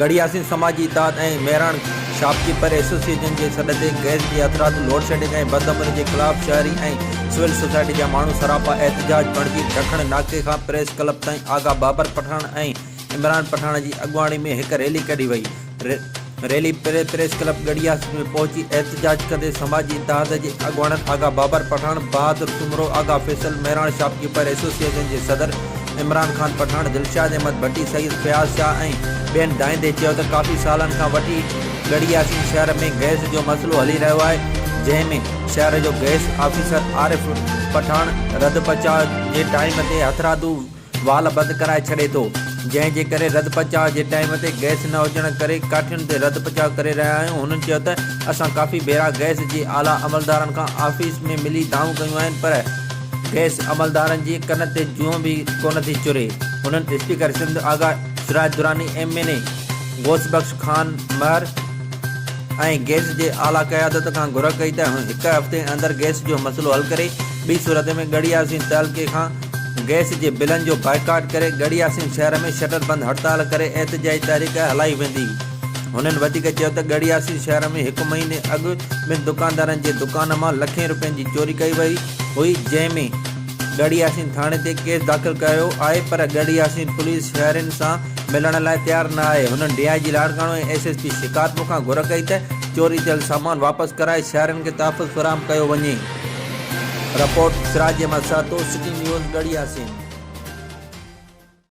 ڳڙهياسين سماجي اتحاد ۽ مهراڻ شاپڪيپر ايسوسيئيشن جي سڏ تي گئس جي هٿرادو لوڊشيڊنگ ۽ بدامني جي خلاف شهري ۽ سول سوسائٽي جا ماڻهو سراپا احتجاج بڻجي ڊکڻ ناڪي کان پريس ڪلب تائين آغا بابر پٺاڻ ۽ عمران پٺاڻ جي اڳواڻي ۾ هڪ ريلي ڪڍي وئي. ريلي پريس ڪلب ڳڙهياسين ۾ پهچي احتجاج ڪندي سماجي اتحاد جي اڳواڻن آغا بابر پٺاڻ، بهادر سومرو، آغا فيصل، مهراڻ شاپڪيپر ايسوسيئيشن جي صدر عمران خان پٺاڻ، دلشاد احمد ڀٽي، سيد فياض شاهه ۽ ٻين دانهيندي چيو ته ڪافي سالن کان وٺي ڳڙهياسين شهر ۾ گئس جو مسئلو هلي رهيو آهي جنهن ۾ شهر جو گئس آفيسر عارف پٺاڻ رڌ پچاء جي ٽائيم تي هٿرادو وال بند ڪرائي ڇڏي ٿو، جنهن جي ڪري رڌ پچاء جي ٽائيم تي گئس نه هجڻ ڪري ڪاٺين تي رڌ پچاء ڪري رهيا آهيون، هنن چيو ته اسان ڪافي ڀيرا گئس جي اعليٰ عملدارن کان آفيس ۾ ملي دانهون ڪيون آهن پر گئس عملدارن جي ڪن تي جونء به ڪونه ٿي چري، هنن speaker Sindh Agha Siraj Durrani, M N A Ghaus Bakhsh Khan Mahar ۽ gas جي اعليٰ قيادت کان گهر ڪئي ته هڪ هفتي اندر گئس جو مسئلو حل ڪري ٻي صورت ۾ ڳڙهياسين تعلقي کان گئس جي بلن جو بائيڪاٽ ڪري ڳڙهياسين شهر ۾ شٽر بند هڙتال ڪري احتجاجي تحريڪ هلائي ويندي. هنن وڌيڪ چيو ته ڳڙهياسين شهر ۾ هڪ مهيني اڳ ٻن دڪاندارن جي دڪان مان لکين روپين جي چوري ڪئي وئي هئي جنهن ۾ ڳڙهياسين ٿاڻي تي ڪيس داخل ڪيو آهي پر ڳڙهياسين پوليس شهرين سان ملڻ لاء تيار نه آهي. هنن D I G Larkana ۽ S S P Shikarpur کان گهر ڪئي ته چوري ٿيل سامان واپس ڪرائي شهرين کي تحفظ فراهم ڪيو وڃي. Report, Siraj Ahmed Sahito, city news, Garhi Yasin.